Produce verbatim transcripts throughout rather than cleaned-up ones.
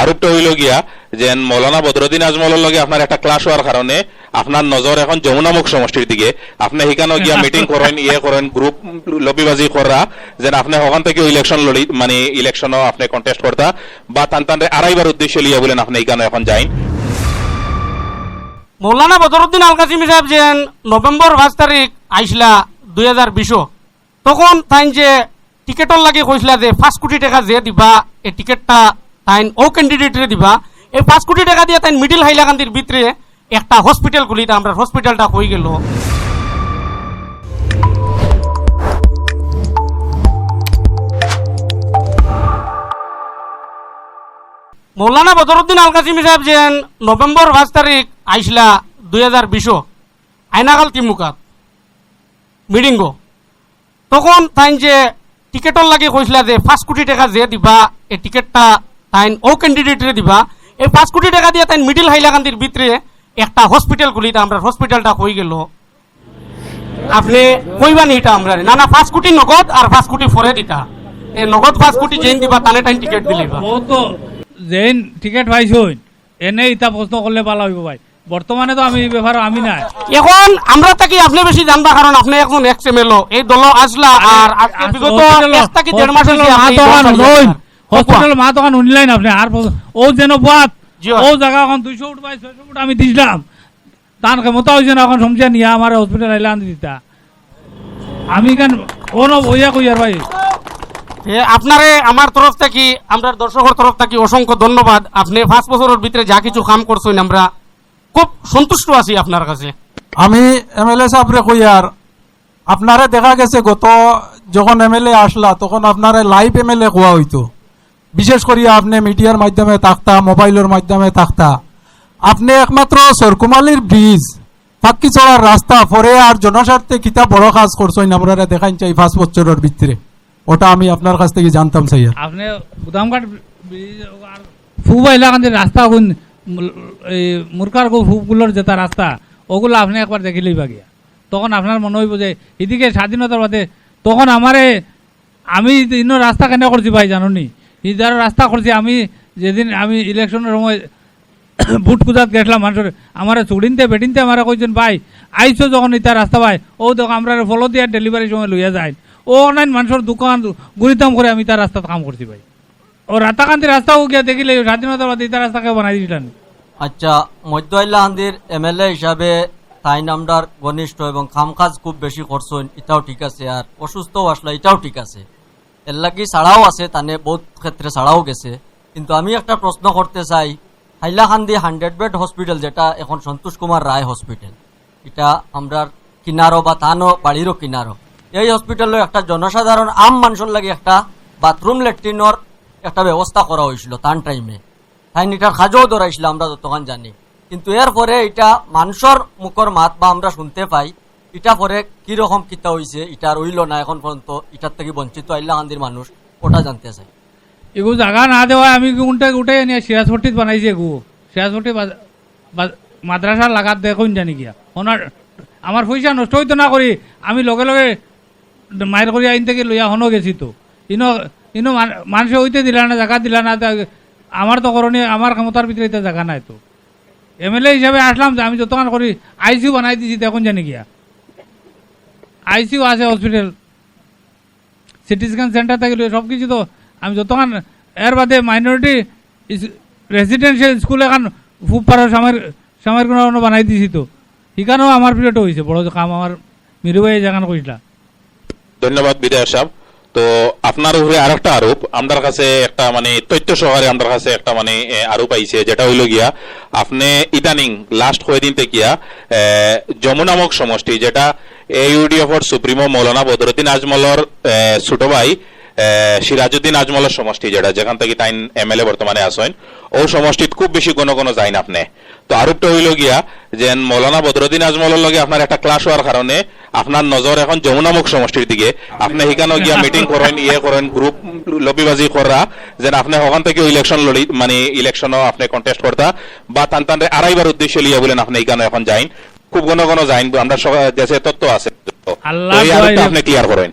আরোপটা অইলো গিয়া যে মৌলানা বদরুদ্দিন আজমলর লগে আপনার একটা ক্লাশ অওয়ার কারণে আপনার নজর এখন যমুনামুখ সমষ্টির দিকে। আপনে হিকানো গিয়া মিটিং করইন, ইয়ে করইন, গ্রুপ লবিবাজি কররা, যেন আপনে হখান থাকি ইলেকশন লড়ি, মানে ইলেকশনও আপনে কন্টেস্ট করতা বা তান তানরে আড়াইবার উদ্দেশ্য লিয়া বলেন আপনে হিকানো এখন যাইন। মৌলানা বদরুদ্দিন আল কাসিমি সাহেব যেন নভেম্বর পাঁচ তারিখ আইসলা দুই হাজার বিশো, তখন তাইন যে টিকেটর লাগি কইসলা যে পাঁচ কোটি টেকা যে দিবা, এই টিকেটটা তাইন ও ক্যান্ডিডেটরে দিবা। এই পাঁচ কোটি টেকা দিয়া তাইন মিডিল হাইলাকান্দির ভিতরে একটা হসপিটাল খুলিতা, আমরার হসপিটালটা অই গেল। মৌলানা বদরুদ্দিন আল কাসিমি সাহেব যেন নভেম্বর পাঁচ তারিখ আইসলা দুই হাজার বিশো, আয়নাকাল তিমুকাত মিটিংও। তখন তাইন যে টিকেটর লাগি কইসলা যে পাঁচ কোটি টেকা যে দিবা, এই টিকেটটা তাইন ও ক্যান্ডিডেটরে দিবা। এই পাঁচ কোটি টেকা দিয়া তাইন মিডিল হাইলাকান্দির ভিতরে একটা হসপিটাল খুলিতা, আমরার হসপিটালটা অই গেল। আপনে কইবা নি ইটা আমরারে? না, না, পাঁচ কোটি নগদ আর পাঁচ কোটি পরে দিতা। এ নগদ পাঁচ কোটি যেইন দিবা, তানে তাইন টিকেট দিলাইবা। ও তো যেইন টিকেট পাইছইন, এনে ইতা প্রশ্ন করলে ভালা অইবো ভাই। বর্তমানে তো আমি এই ব্যাপারে আমি নাই। এখন আমরা থাকি আপনে বেশি জানবা, কারণ আপনে একজন এক্স এমএলএ, এই দল আসলা, আর আজকে আজ বিগত হসপিটাল, এক থাকি দেড় মাস হসপিটালর অইছে মা আপনে এই দল দোকান ছাড়িয়া হুনইন, আসলা। হসপিটালর মা দোকান হুনলাইন আপনে, আর প-, ও যেন বাদ, জি অয়। ও জাগা এখন দুইশো ফুট বাই ছয়শো ফুট আমি দিছিলাম, তান ক্ষমতা অইছে না এখন সমস্যা নিয়া আমার হসপিটাল আইলে আনি দিতা। আমি কেন কোনো বইয়া কইয়ার ভাই। এ, আপনারে আমার তরফ থাকি, আমরার দর্শকর তরফ থাকি অসংখ্য ধন্যবাদ। আপনে পাঁচ বছরর ভিতরে যা কিছু কাম করছইন, আমরা খুব সন্তুষ্ট আছি আপনার কাছে। আমি এমএলএ সাহেবরে কইয়ার, আপনারে দেখা গেছে গত যখন এমএলএ আসলা, তখন আপনারে লাইভ এমএলএ কওয়া অইতো। বিশেষ করি আপনে মিডিয়ার মাধ্যমে থাকতা, মোবাইলর মাধ্যমে থাকতা। আপনে একমাত্র সরকুমালির ব্রিজ, পাক্কিছড়ার রাস্তা, পরে আর জনস্বার্থে কিতা বড় কাজ করছইন, আমরারে দেখাইন চাই পাঁচ বছরর ভিতরে। ওটা আমি আপনার কাছ থাকি জানতাম চাইয়ার। আপনে গুদামঘাট ব্রিজ আর ফুবা এলাকাতে রাস্তা অগুন, এই মুরকার গো ফুবগুলোর যেটা রাস্তা, ওগুলা আপনে একবার দেখিলাইবা গিয়া। তখন আপনার মনো অইবো যে ইদিকে স্বাধীনতার বাদে তখন আমারে আমি ইনো রাস্তা কেনে করছি ভাই জানো নি? ইদার রাস্তা করছি আমি, যেদিন আমি ইলেকশনর সময় ভোট খুজাত গেছলাম মানষরে, আমারে চুড়িনতে বেটিনতে আমারে কইছইন, "ভাই, আইছো যখন ইতা রাস্তা ভাই, ও দেখো আমরারে ফলো দিয়া ডেলিভারির সময় লইয়া যাইন।" ও অনলাইন মানষর দোকান গুরিতাম করে আমি ইতা রাস্তাত কাম করছি ভাই। ও রাতাকান্দি রাস্তাও গিয়া দেখিলে স্বাধীনতার বাদে ইতা রাস্তা কেউ বানাই দিছলা নি? আচ্ছা, মধ্য হাইলাকান্দির এমএলএ হিসাবে তাইন আমরার ঘনিষ্ঠ এবং কামকাজ খুব বেশি করছইন, ইটাও ঠিক আছে, আর অসুস্থও আসলা, ইটাও ঠিক আছে। এর লাগি ছাড়াও আছে, তানে বহুত ক্ষেত্রে ছাড়াও গেছে। কিন্তু আমি একটা প্রশ্ন করতে চাই, হাইলাকান্দি হান্ড্রেড বেড হসপিটাল, যেটা এখন সন্তোষ কুমার রায় হসপিটাল, ইটা আমরার কিনারো বা তানও বাড়িরও কিনারো, এই হসপিটালো একটা জনসাধারণ আম মানষর লাগি একটা বাথরুম লেট্রিনর একটা ব্যবস্থা করা অইছিল তান টাইমে। তাইন ইটার কাজও ধরাইছলা, আমরা যতখান জানি। কিন্তু এরপরে ইটা মানষর মুখর মাত বা আমরা শুনতে পাই, ইটা পরে কিরকম কিতা অইছে, ইটা আর অইলো না এখন পর্যন্ত, ইটার থাকি বঞ্চিত হাইলাকান্দির মানুষ, ওটা জানতে চাই। এগু জাগা না দেওয়ায় আমি উল্টা উঠাই আনিয়া সিরাজপট্টিত বানাইছি এগু। সিরাজপট্টি বাজ-, বাজ-, মাদ্রাসার লাগাত দেখইন জানি গিয়া। ওনার, আমার পয়সা নষ্ট অইতো না করি, আমি লগে লগে মাইর করি আইন থাকি লইয়া হনো গেছি তো। ইনো, ইনো মান-, মানষে অইতে দিলা না, জাগা দিলা না, তা আমার তো করণীয়, আমার ক্ষমতার ভিতরে ইতা জাগা নাই তো। এমএলএ হিসাবে আসলাম যে আমি যতখান করি, আইসিইউ বানাই দিছি, দেখইন জানি গিয়া। আইসিইউ আছে হসপিটাল, সিটি স্ক্যান সেন্টার থাকি লইয়া সব কিছু তো আমি যতখান, এর বাদে মাইনরিটি ইস-, রেসিডেন্সিয়াল স্কুল এখান ফুবপাড়ার সামর, সামর কোনো বানাই দিছি তো। ইখানও আমার পিরিয়ডও অইছে, বড় কাম আমার মিরু ভাই যেখান কইছলা। ধন্যবাদ বিধায়ক সাহেব। তো আপনার উপরে আরেকটা আরোপ, আমরার কাছে একটা মানে তথ্য সহকারে আমরার কাছে একটা মানে, এ, আরোপ আইছে, যেটা অইলো গিয়া আপনে ইদানিং লাস্ট কয়দিন থাকিয়া, এ, যমুনামুখ সমষ্টি, যেটা এ ইউডিএফর সুপ্রিমো মৌলানা বদরুদ্দিন আজমলর, এ, ছোট ভাই, এ, সিরাজউদ্দিন আজমলর সমষ্টি, যেটা যেখান থাকি তাইন এমএলএ বর্তমানে আছইন, ও সমষ্টিত খুব বেশি ঘন ঘন যাইন আপনে। তো আরোপটা অইলো গিয়া যে মৌলানা বদরুদ্দিন আজমলর লগে আপনার একটা ক্লাশ অওয়ার কারণে আপনার নজর এখন যমুনামুখ সমষ্টির দিকে। আপনে হিকানো গিয়া মিটিং করইন, ইয়ে করইন, গ্রুপ লবিবাজি কররা, যেন আপনে হখান থাকি ইলেকশন লড়ি, মানে ইলেকশনও আপনে কন্টেস্ট করতা বা তান তানরে আড়াইবার উদ্দেশ্য লিয়া বলেন আপনে হিকানো এখন যাইন। খুব ঘন ঘন যাইন, আমরা সবাই দেশে তথ্য আছে। তো আল্লাহর এই আরোপটা দোয়াই রে। আপনে ক্লিয়ার করইন।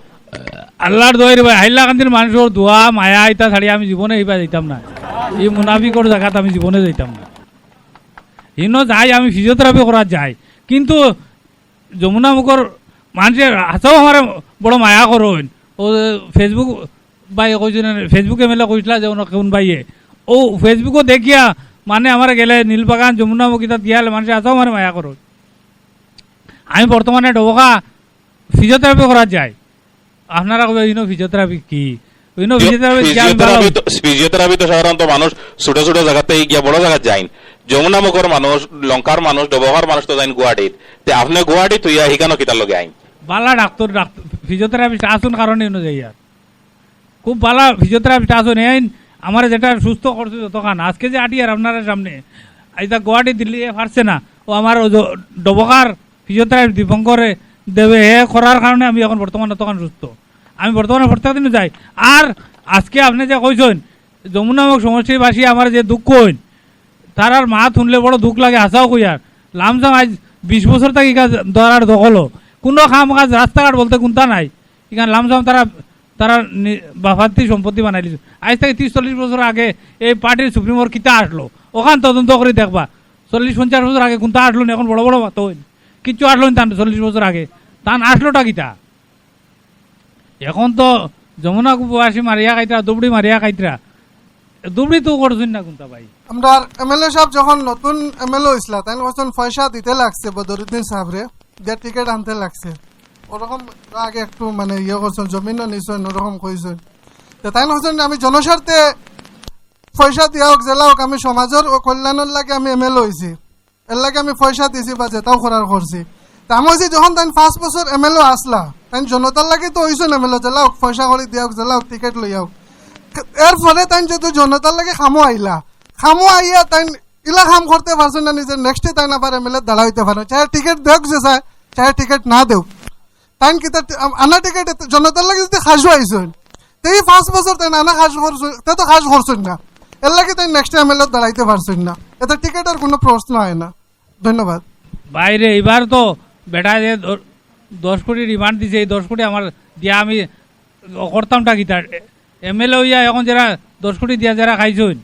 আল্লাহর দোয়াই রে ভাই, হাইলাকান্দির মানষর দোয়া, মায়া, ইতা ছাড়ি আমি জীবনে ইবা যাইতাম না। ই মুনাফিকর জাগাত আমি জীবনে যাইতাম না। হিনো যাই, আমি ফিজিওথেরাপি করাত যাই, কিন্তু যমুনা মুখর মানষে হাছাউ আমারে বড় মায়া করইন। ও Facebook ভাইয়ে কইছইন, Facebook এমএলএ কইছলা যে অনো কুন ভাইয়ে, ও Facebook-ও দেখিয়া মানে আমারে গেলে নীলবাগান, যমুনা মুখ ইতাত গিয়া মানষে হাছাউ আমারে মায়া করইন। আমি বর্তমানে ডবকা ফিজিওথেরাপি করাত যাই। আপনারা কইবা, "ইনো ফিজিওথেরাপি কি? ইনো ফিজিওথেরাপি কি?" আমি ভালা ফিজিওথেরাপি তো, ফিজিওথেরাপি তো সাধারণত মানুষ ছোট ছোট জাগাত থাকি গিয়া বড় জাগাত যাইন। যমুনা মুখর মানুষ, লঙ্কার মানুষ, ডবকার মানুষ তো যাইন গুয়াহাটিত। তে আপনে গুয়াহাটিত অইয়া হিখানো কিতার লাগি আইন? ভালা ডাক্তর, ডাক্তর, ফিজিওথেরাপিস্ট আছইন কারণে ইনো যাইয়ার। খুব ভালা ফিজিওথেরাপিস্ট আছইন, এইন আমারে যেটা সুস্থ করছে যতখান। আজকে যে আটিয়ার আপনারার সামনে, ইতা গুয়াহাটি দিল্লি এ পারছে না। ও আমার ও জ-, ডবকার ফিজিওথেরাপি দীপঙ্করে দেবে, হে করার কারণে আমি এখন বর্তমানে অতখান সুস্থ। আমি বর্তমানে প্রত্যেক দিনও যাই। আর আজকে আপনে যে কইছইন, যমুনা মুখ সমষ্টিবাসী আমার যে দুঃখ অইন, তারার মাত হুনলে বড় দুঃখ লাগে, হাছাউ কইয়ার। লামসাম আইজ বিশ বছর থাকি ইখান দরার দখল। কুনু কাম কাজ, রাস্তাঘাট বলতে কুন্তা নাই। ইখান লামসাম তারা, তারা নি-, বাফাত্তি সম্পত্তি বানাইলিছে। আইজ থাকি ত্রিশ চল্লিশ বছর আগে এই পার্টির সুপ্রিমোর কিতা আছলো, অখান তদন্ত করি দেখবা। চল্লিশ পঞ্চাশ বছর আগে কুন্তা আছলো নি, এখন বড় বড় মাত অইন। কিচ্ছু আছলো নি তান চল্লিশ বছর আগে। তান আছলোটা কিতা? এখন তো যমুনা কুপবাসী মারিয়া খাইতরা, দুবড়ি মারিয়া খাইতরা। দুবড়ি তো করছইন না কুন্তা ভাই। আমরার এমএলএ সাব যখন নতুন এমএলএ অইছলা, তাইন কইছইন পয়সা দিতে লাগছে বদরুদ্দিন সাবরে, দিয়া টিকিট আনতে লাগছে। ওরকম আগে একটু মানে ইয়ে করছইন, জমিনও নিছইন, ওরকম কইছইন। তে তাইন কইছইন, "আমি জনস্বার্থে পয়সা দিয়া হোক, যেলা হোক, আমি সমাজর ও কল্যাণর লাগি আমি এমএলএ অইছি।" এর লাগি আমি পয়সা দিছি বা যেতাও করার করছি। তে আমি কইছি, যখন তাইন পাঁচ বছর এমএলএ আছলা, তাইন জনতার লাগি তো অইছইন এমএলএ, যেলা হোক, পয়সা করি দিয়া হোক, যেলা হোক, টিকিট লইয়া হোক। এরপরে তাইন যেহেতু জনতার লাগি কামো আইলা, কামো আইয়া তাইন ইলা কাম করতে পারছইন না নিজে, নেক্সটে তাইন আবার এমএলএ দাঁড়াইতে পারইন। চাহে টিকিট দেউক যে চায়, চাহে টিকিট না দেউক। তাইন কিতা টি-, আম-, আনা টিকিট এতে জনতার লাগি যদি কাজো আইছইন, তে ই পাঁচ বছর তাইন আনা কাজ করছইন, তে তো কাজ করছইন না। এর লাগি তাইন নেক্সট এমএলএ দাঁড়াইতে পারছইন না। এতে টিকিটর কুনু প্রশ্ন অয় না। ধন্যবাদ। ভাইরে, এবার তো বেটা যে দ-, দশ কোটি ডিমান্ড দিছে, এই দশ কোটি আমার দিয়া আমি করতামটা কিতা? এমএলএ অইয়া এখন যেরা দশ কোটি দিয়া যেরা খাইছইন,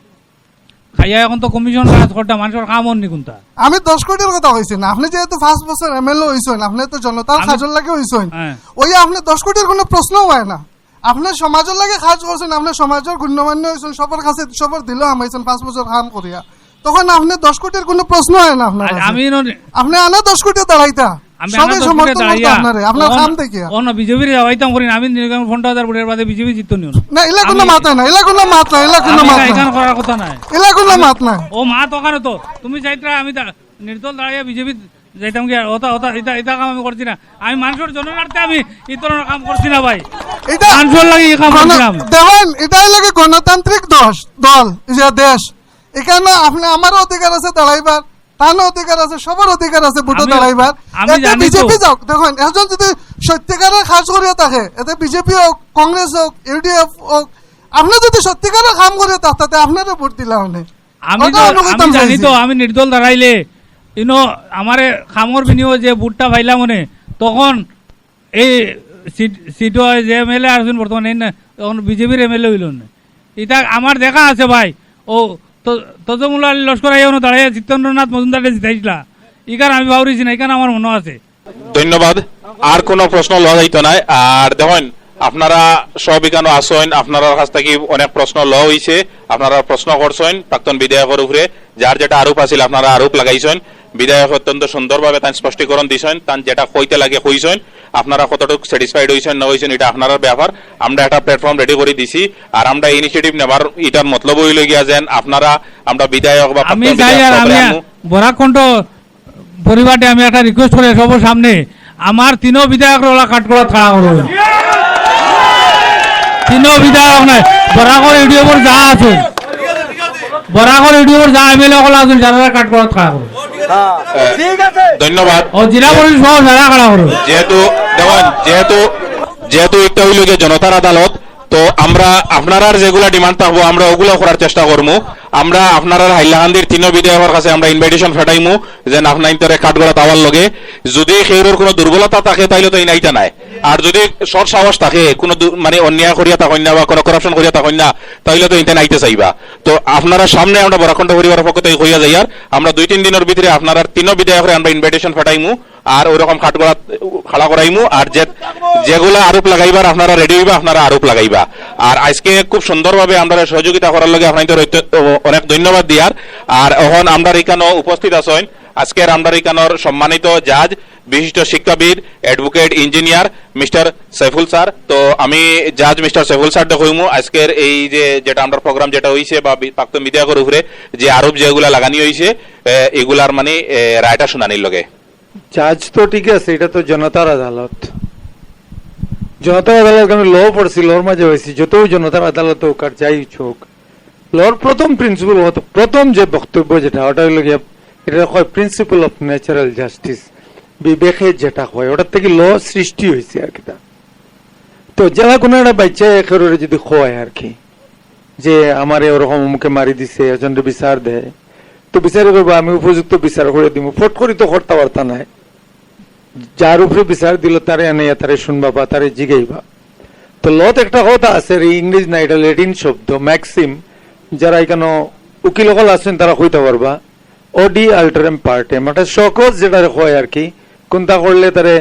খাইয়া এখন তো কমিশন কাজ করতা, মানষর কাম অর নি কুন্তা? আমি দশ কোটির কথা কইছি না, আপনে যেহেতু পাঁচ বছর এমএলএ অইছইন, আপনে তো জনতার আমি কাজর লাগি অইছইন, হ্যাঁ। ওই আপনে দশ কোটির কুনু প্রশ্ন অয় না। আপনে সমাজর লাগি কাজ করছইন, আপনে সমাজর গণ্যমান্য অইছইন, সবর কাছে সবর দিল হামাইছইন পাঁচ বছর কাম করিয়া, তখন আপনে দশ কোটির কুনু প্রশ্ন অয় না আপনার আর কাছে। আমি ইনো আপনে আনা দশ কোটি দাঁড়াইতা, আমি সবে আনা দশ কোটি সমর্থন করতো দাঁড়াইয়া, আপনারে, আপনার অন-, কাম দেখিয়া। অন বিজেপির যাওয়াইতাম করি না, আমি নির্গম পনেরো হাজার ভোটের বাদে বিজেপি জিততো নিও না। না, ইলা কুনু আমি মাত নাই, ইলা কুনু মাত নাই, ইলা কুনু আমি মাত নাই। এখান করার কথা নাই। ইলা কুনু আমি মাত নাই। ও মাত অখানো তো, তুমি চাইতরা আমি দা-, নির্দল দাঁড়াইয়া বিজেপি যাইতাম কি? ওটা, ওটা, এটা, এটা কাম আমি করছি না। আমি মানষর জনস্বার্থে আমি ই ধরনর কাম করছি না ভাই। এটা মানষর লাগি ই কাম গণ-, করছিলাম। দেখইন, ইটাই লাগে গণতান্ত্রিক দশ, দল, যে দেশ। ইখানো আপনে আমারও অধিকার আছে দাঁড়াইবার, তানও অধিকার আছে, সবর অধিকার আছে ভোটো আমি, দাঁড়াইবার। আমি এতে জানি তো। বিজেপি যাউক, দেখইন, একজন যদি সত্যিকারের কাজ করিয়া থাকে, এতে বিজেপি হোক, কংগ্রেস হোক, ইউডিএফ হোক, আপনে যদি সত্যিকারের কাম করিয়া থাকতা, তে আপনারে ভোট দিলা অনে। আমি ওটা তো, আমি জানি তো, আমি নির্দল দাঁড়াইলে, ইনো আমারে কামর বিনিময়ে যে ভোটটা পাইলাম অনে, তখন এই সিট, সিটও যে এমএলএ আছইন বর্তমানে, এই না, তখন বিজেপির এমএলএ অইল না। ইটা আমার দেখা আছে ভাই। ও তো, তজমুল আলী লস্কর আইয়া অনো দাঁড়াইয়া জিতেন্দ্রনাথ মজুমদাররে জিতাইছিলা। ইখান আমি বাউরিছি না, ইখান আমার মনো আছে। ধন্যবাদ। আর কোনো প্রশ্ন লওয়া যাইতো নায়। আর দেখইন, আপনারা সব ইখানো আছইন, আপনারার কাছ থাকি অনেক প্রশ্ন লওয়া অইছে, আপনারা প্রশ্ন করছইন প্রাক্তন বিধায়কর উপরে, যার যেটা আরোপ আছিল আপনারা আরোপ লাগাইছইন। বিধায়ক অত্যন্ত সুন্দরভাবে তান স্পষ্টীকরণ দিছইন, তান যেটা কইতে লাগে কইছইন। আপনারা কতটুক satisfied অইছইন না অইছইন, ইটা আপনারার ব্যাপার। আমরা একটা platform ready করি দিছি, আর আমরা initiative নেবার ইটার মতলব অইল গিয়া যেন আপনারা, আমরা বিধায়ক বা আমি প্রাক্তন যাই বিধায়ক আর সবরে আমি আনমু। বরাক কণ্ঠ পরিবারে আমি একটা request করি সবার সামনে, আমার তিনও বিধায়করে ওলা কাঠগড়াত খাড়া করো। তিনও বিধায়ক নাই, বরাকর ইউডিএফর যা আছে, বরাকর ইউডিএফর যা এমএলএ অকল আছইন, যারা কাঠগড়াত খাড়া করো। ঠিক আছে। ধন্যবাদ। ও জেলা পরিষদ সহ যারা খাড়া করো। যেহেতু, দেখইন, যেহেতু, যেহেতু একটা অইল গিয়া জনতার আদালত, তো আমরা আপনারার যেগুলা demand থাকবো, আমরা ওগুলা করার চেষ্টা করমু। আমরা আপনারার হাইলাকান্দির তিনও বিধায়কর কাছে আমরা invitation পাঠাইমু, যেন আপনাইন্তরে কাঠগড়াত আওয়ার লগে। যদি কেউরর কোনো দুর্বলতা থাকে, তাইলে তো ইনাইতা নাই। আর যদি সৎ সাহস থাকে, কোনো দু-, মানে অন্যায় করিয়া থাকইন না বা কোনো করাপশন করিয়া থাকইন না, তাইলে তো ইনতে আইতে চাইবা। তো আপনারা সামনে আমরা বরাকণ্ঠ পরিবারর পক্ষ থাকি কইয়া যাইয়ার, আমরা দুই তিন দিনর ভিতরে আপনারার তিনও বিধায়করে আমরা ইনভাইটেশন পাঠাইমু, আর ওরকম কাঠগড়া খাড়া করাইমু। আর যে, যেগুলা আরোপ লাগাইবার আপনারা রেডি হইবা, আপনারা আরোপ লাগাইবা। আর আজকে খুব সুন্দরভাবে আমরা সহযোগিতা করার লাগি আপনাদের অনেক ধন্যবাদ দিয়ার। আর এখন আমরার ইকানো উপস্থিত আছেন আজকের আমরার ইকানোর সম্মানিত জাজ, বিশিষ্ট শিক্ষাবিদ, অ্যাডভোকেট, ইঞ্জিনিয়ার মিস্টার সাইফুল স্যার। তো আমি জাজ মিস্টার সাইফুল স্যাররে কইমু, আজকের এই যে যেটা আমরার প্রোগ্রাম যেটা হইছে বা বি-, প্রাক্তন বিধায়কর উপরে যে আরোপ যেগুলা লাগানি হইছে, এ, এগুলার মানে, এ, রায়টা শুনানির লগে। জাজ তো ঠিক আছে, এটা তো জনতার আদালত। জনতার আদালত আমি ল পড়ছি, লর মাঝে হয়েছি, যত জনতার আদালত হোক আর যাই হোক, লর প্রথম প্রিন্সিপাল হতো, প্রথম যে বক্তব্য যেটা, ওটা হইল গিয়া, এটা হয় প্রিন্সিপাল অফ ন্যাচারাল জাস্টিস, বিবেকে যেটা হয়, ওটার থেকে ল সৃষ্টি হয়েছে আর কি। তা তো যারা কোনো একটা বাচ্চা একেবারে যদি হয় আর কি, যে আমারে ওরকম অমুকে মারি দিছে, একজনরে বিচার দেয়, তো বিচারে করবো, আমি উপযুক্ত বিচার করে দিব, ফট করি তো করতে পারতা নাই। যার উপরে বিচার দিল, তারে আনাইয়া তারে শুনবা বা তারে জিগাইবা। তো লতে একটা কথা আছে, এই ইংরেজি না, এটা ল্যাটিন শব্দ, ম্যাক্সিম। যারা এখানে উকিল অকল আছেন, তারা কইতে পারবা, অডি আল্টারেম পার্টেম, অর্থাৎ শোকজ যেটারে কয় আর কি, কোনটা করলে তারে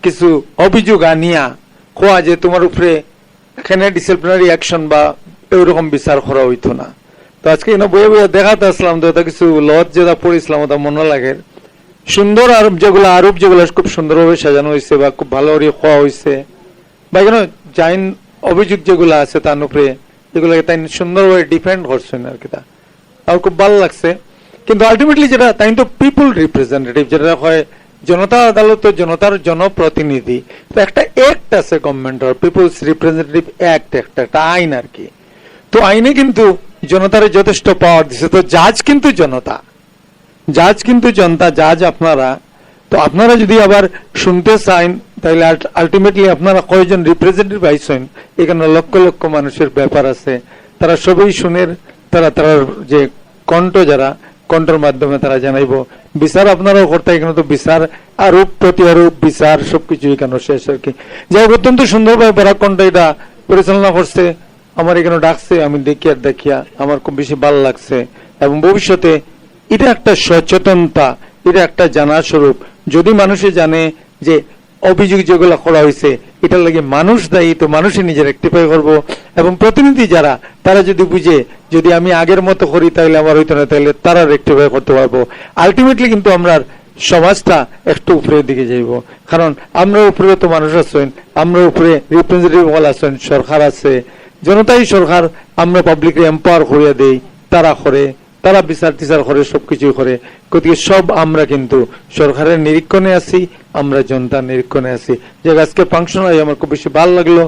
কিছু অভিযোগ আনিয়া কওয়া যে তোমার উপরে এখানে ডিসিপ্লিনারি অ্যাকশন বা এরকম বিচার করা হইতো না। তো আজকে এনে বইয়া বইয়া দেখাতে আসলাম, তো এটা কিছু লত যেটা পড়ছিলাম, ওটা মনে লাগে। সুন্দর আরোপ যেগুলা, আরোপ যেগুলা খুব সুন্দরভাবে সাজানো হয়েছে বা খুব ভালো করে কওয়া হয়েছে, বা এখানে জাইন অভিযোগ যেগুলা আছে তার উপরে, এগুলাকে তাই সুন্দরভাবে ডিফেন্ড করছেন আর কি। তা আমার খুব ভালো লাগছে। কিন্তু আলটিমেটলি যেটা, তাই তো পিপল রিপ্রেজেন্টেটিভ, যেটা হয় জনতা আদালত, তো জনতার জনপ্রতিনিধি। তো একটা অ্যাক্ট আছে গভর্নমেন্টর, পিপলস রিপ্রেজেন্টেটিভ অ্যাক্ট, একটা, একটা আইন আর কি। তো আইনে কিন্তু জনতারে যথেষ্ট পাওয়ার দিছে। তো জাজ কিন্তু জনতা, জাজ কিন্তু জনতা, জাজ আপনারা। তো আপনারা যদি আবার শুনতে চান, তাহলে আলটিমেটলি আপনারা কয়জন রিপ্রেজেন্টেটিভ আইছেন, এখানে লক্ষ লক্ষ মানুষের ব্যাপার আছে, তারা সবই শুনের, তারা, তারার যে কণ্ঠ, যারা কণ্ঠর মাধ্যমে তারা জানাইবো। বিচার আপনারাও করতে, এখানে তো বিচার, আরোপ প্রতি আরোপ, বিচার সবকিছু এখানে শেষ আর কি। যাই হোক, অত্যন্ত সুন্দরভাবে বরাক কণ্ঠ এটা পরিচালনা করছে, আমার এখানে ডাকছে, আমি দেখিয়া দেখিয়া আমার খুব বেশি ভালো লাগছে। এবং ভবিষ্যতে এটা একটা সচেতনতা, এটা একটা জানা স্বরূপ। যদি মানুষে জানে যে অভিযোগ যেগুলো করা হয়েছে, এটার লাগি মানুষ দায়ী, তো মানুষে নিজে রেকটিফাই করবো। এবং প্রতিনিধি যারা, তারা যদি বুঝে, যদি আমি আগের মতো করি, তাহলে আমার হইতো না, তাহলে তারা রেকটিফাই করতে পারবো। আলটিমেটলি কিন্তু আমরা সমাজটা একটু উপরের দিকে যাইবো, কারণ আমরা উপরে তো মানুষ আছেন, আমরা উপরে রিপ্রেজেন্টেটিভ অকল আছেন, সরকার আছে, জনতাই সরকার, আমরা পাবলিকরে এম্পাওয়ার করিয়া দেই, তারা করে, তারা বিচার টিচার করে, সবকিছুই করে। গতিকে সব আমরা কিন্তু সরকারের নিরীক্ষণে আছি, আমরা জনতার নিরীক্ষণে আছি। যে আজকে ফাংশন হয়, আমার খুব বেশি ভালো লাগলো,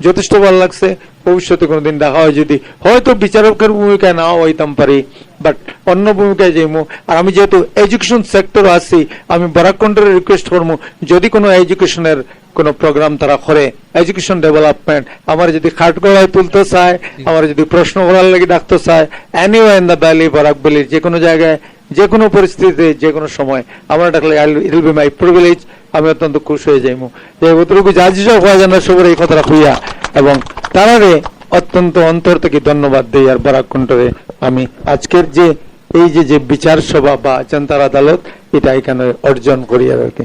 যথেষ্ট ভালো লাগছে। ভবিষ্যতে কোনোদিন দেখা হয় যদি, হয়তো বিচারকের ভূমিকায় নাও হইতাম পারি, বাট অন্য ভূমিকায় যাইমু। আর আমি যেহেতু এডুকেশন সেক্টর আছি, আমি বরাক কণ্ঠরে রিকোয়েস্ট করমু, যদি কোনো এডুকেশনের কোনো প্রোগ্রাম তারা করে, এডুকেশন ডেভেলপমেন্ট, আমার যদি খাটগড়ায় তুলতে চায়, আমার যদি প্রশ্ন করার লাগি ডাকতে চায়, anywhere in the valley, Barak ভ্যালির যে কোনো জায়গায়, যে কোনো পরিস্থিতিতে, যে কোনো সময় আমরা ডাকলে, it will be my privilege, আমি অত্যন্ত খুশি হয়ে যাইমু। যে অতটুকু জাজ হিসাব হওয়া যায় না, সবার এই কথাটা কইয়া এবং তারারে অত্যন্ত অন্তর থেকে ধন্যবাদ দেই। আর বরাক কণ্ঠরে আমি আজকের যে এই যে, যে বিচার সভা বা জনতার আদালত, এটা এখানে অর্জন করি আর কি।